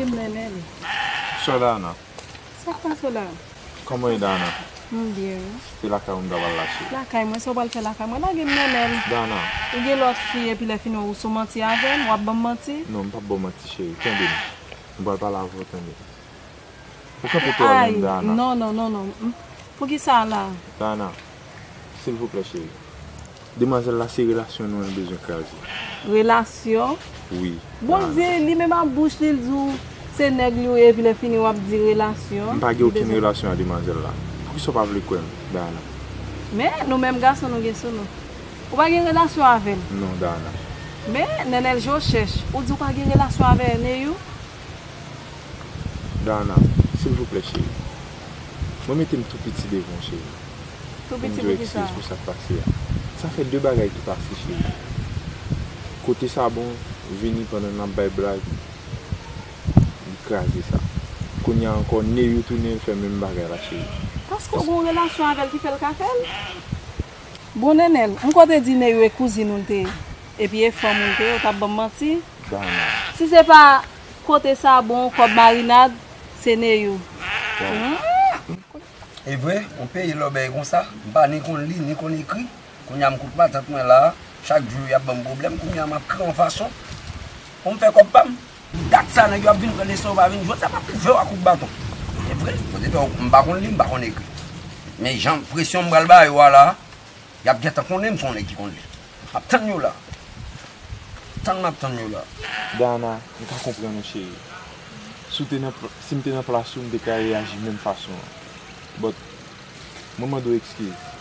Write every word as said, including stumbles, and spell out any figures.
M Nènèl. Sè Dana. Sa k pase w la? Kòman w ye, Dana? M byen, wi. Se lakay ou m ta pral la, cheri. Lakay mwen, sa w pral fè lakay mwen? Lage m, Nènèl. Dana. Ou gen lòt fi, epi lè fini ou sou manti avè m, w ap ban m manti? Non, m p ap ba w manti, cheri. Tande m. M pral pale avè w, tande. Ou kanpe twò lwen, Dana. Non, non, non, non. M- Poukisa la? Dana, silvouplè, cheri. Demwazèl la, se relasyon nou an bezwen kraze. Relasyon? Wi. Bondye, Dana, li menm ak bouch li, l di w se nèg li w ye, epi lè fini w ap di relasyon. M pa gen okenn relasyon ak demwazèl la. Poukisa w pa vle kwè m, Dana? Men, nou menm gason, nou gen sou nou. Ou pa gen relasyon avè l? Non, Dana. Men, Nènèl, je w chèch. Ou di w pa gen relasyon avè Neyou? Dana, silvouplè, cheri. Mwen mete m tou piti devan w, cheri. Tou piti pou kisa? Pou m di w ekskiz pou sa k pase a. Sa fè de bagay ki pase, cheri. Kote sa bon, vini pandan n ap bay blag, li kraze sa. Kounye a ankò, Neyou tounen fè menm bagay la, cheri. Paske w gen yon relasyon avè l ki fè l ka fè l? Bon, Nènèl, m kwè w te di Neyou e kouzin ou l te ye. Epi e fanm ou l te ye, ou t ap ban m manti? Dana. Si se pa kote sa bon, kòb marinad, se Neyou. Bon. Hmm. E vre, yon peyi lòbèy konsa, m pa ni konn li, ni konn ekri. Kounye a m kout matant mwen la, chak jou y ap ban m pwoblèm, kounye a m ap kreye yon fason pou m fè kòb pa m. Dat sa nèg yo ap vin pran leson, yo pa vin jodi a, m ap ouvè yo ak kout baton. E vre, poutèt m pa konn li, m pa konn ekri. Men jan presyon m pral ba yo a la, y ap gentan konnen m se yon nèg ki konn li. M ap tann yo la. Tann m ap tann yo la. Dana, m ka konprann ou, cheri. Si w te nan pl- si m te nan plas ou, m te ka reyaji menm fason an. But, mwen mande w ekskiz.